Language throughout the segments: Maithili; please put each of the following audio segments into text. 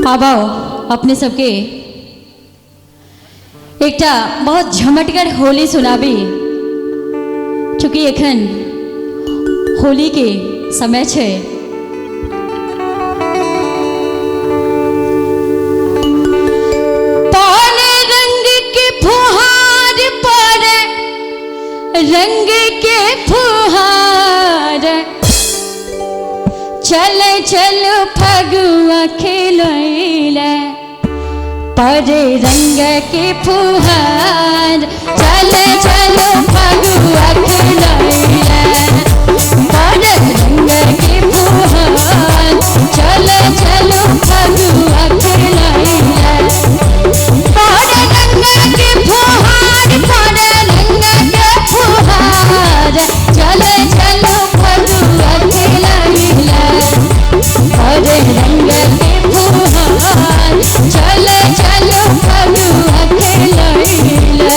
आब अपने सबके एकटा बहुत झमटगर होली सुनाबी। चूँकि एखन होली के समय छै। पान रंग के फुहार पर रंग के फुहार, चल चल फगुआ खेलैले पर रंग के फुहार, चल चल फगुआ खेलैले पर रंग के फुहार, चल चल फगुआ खेलैले पर रंग के फुहार, पर रंग के फुहार, चल चल फगुआ खेलैले पर रंग के फुहार, चल चल फगुआ खेलैले।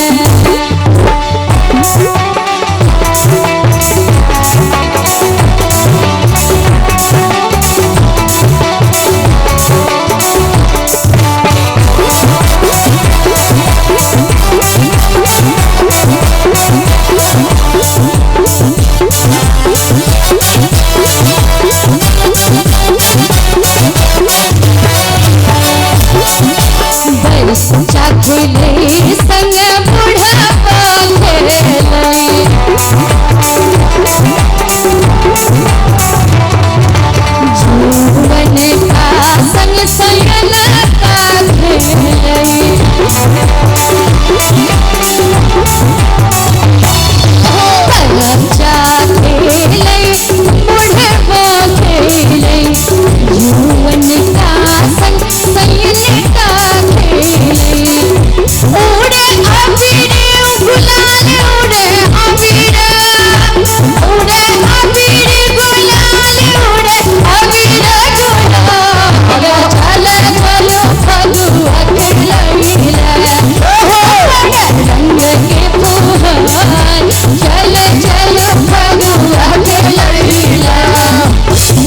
बच्चा खेले संग बुढ़ापा खेले, जीवन का संग सयना का खेले, बच्चा खेले बुढ़ापा खेले, जीवन का संग सयन का खेले। उड़े अबीर गुलाल, उड़े अबीर, उड़े अबीर गुलाल, उड़े अबीर गुलाल, चल चल फगुआ खेलैले रंग के फुहार, चल चल फगुआ खेलैले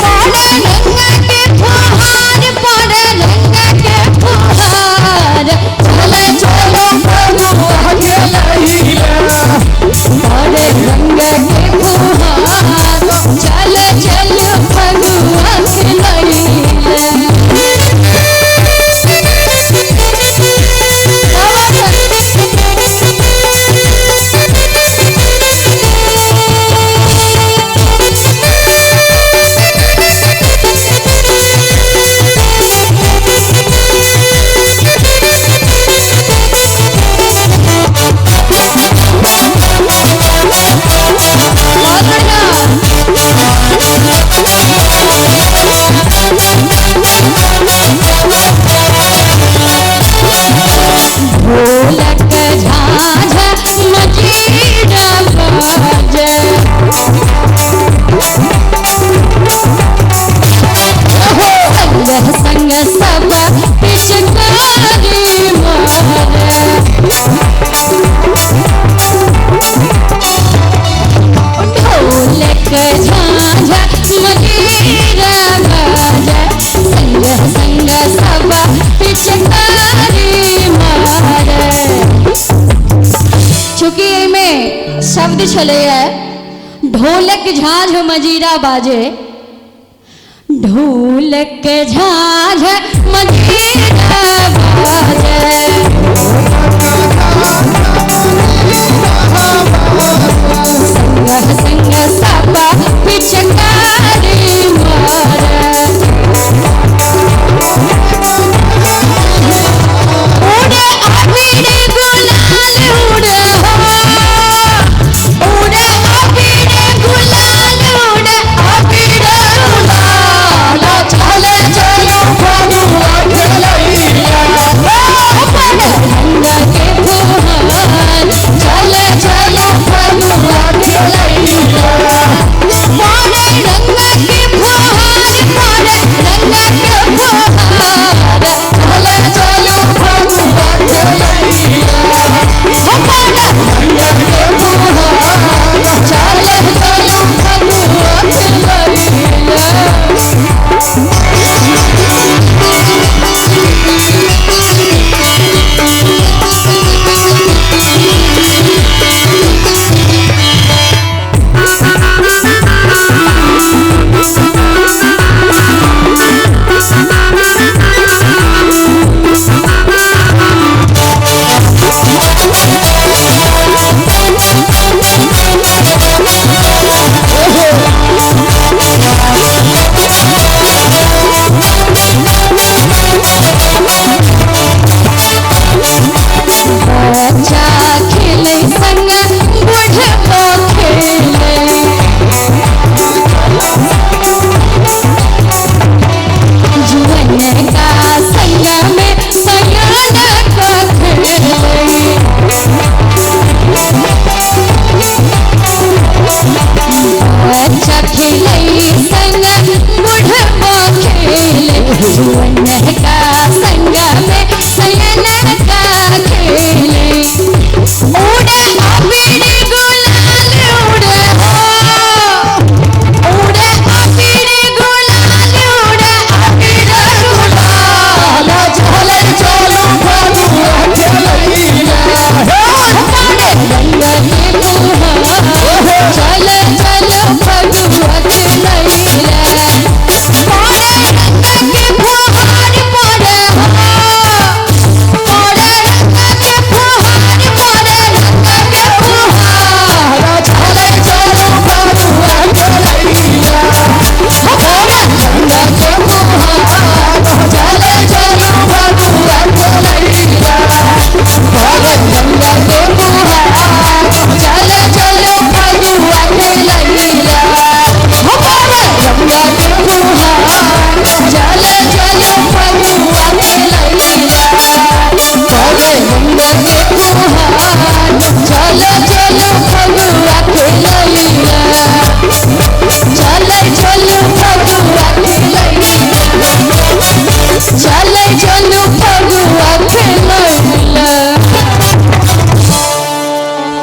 पर रंग के फुहार, पर रंग के फुहार, चल चल फगुआ खेलैले पर रंग के फुहार, चल चल फगुआ खेलैले। बहुत बढ़िया। ढोलक झांझ मजीरा बाजे, संग संग सब पिचकारी मारे, ढोलक झांझ मजीरा बाजे, संग संग सब पिचकारी मारे। चूँकि एहिमे शब्द छलैया ढोलक झांझ मजीरा बाजे, ढोलक झांझ मजीरा बाजे, संग संग सब पिचकारी मारे, उड़े अबीर गुलाल, उड़े हो, उड़े अबीर गुलाल, उड़े अबीर गुलाल, चल चलो फगुआ खेलैले पर रंग के फुहार, चल चल फगुआ खेलैले पर रंग के फुहार, पर रंग के फुहार, चल चल फगुआ खेलैले